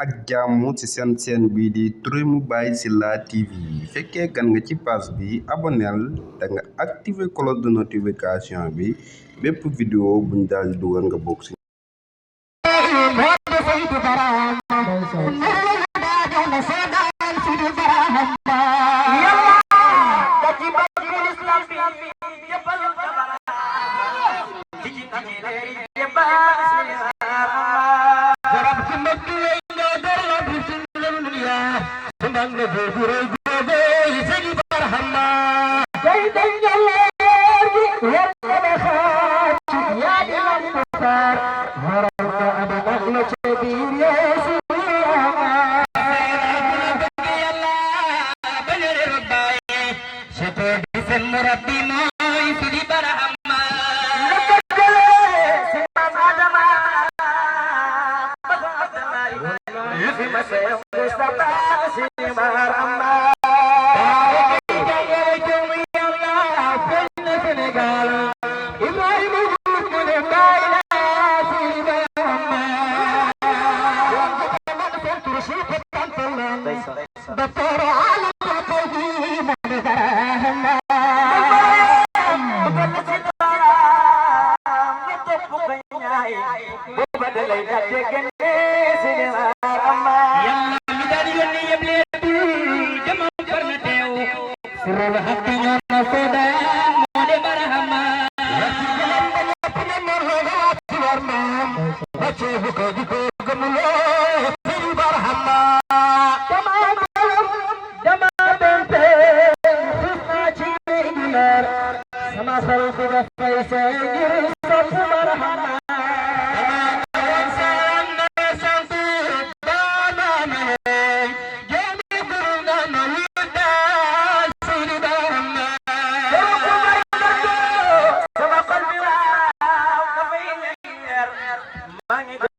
ak jàmm ci seen chaîne bii di Touré mu Baye Sylla TV fekkee gan nga ci page bi aboneel da nga activer cloche de notification bi bépp vidéo buñ daal di dugal nga bokk ci the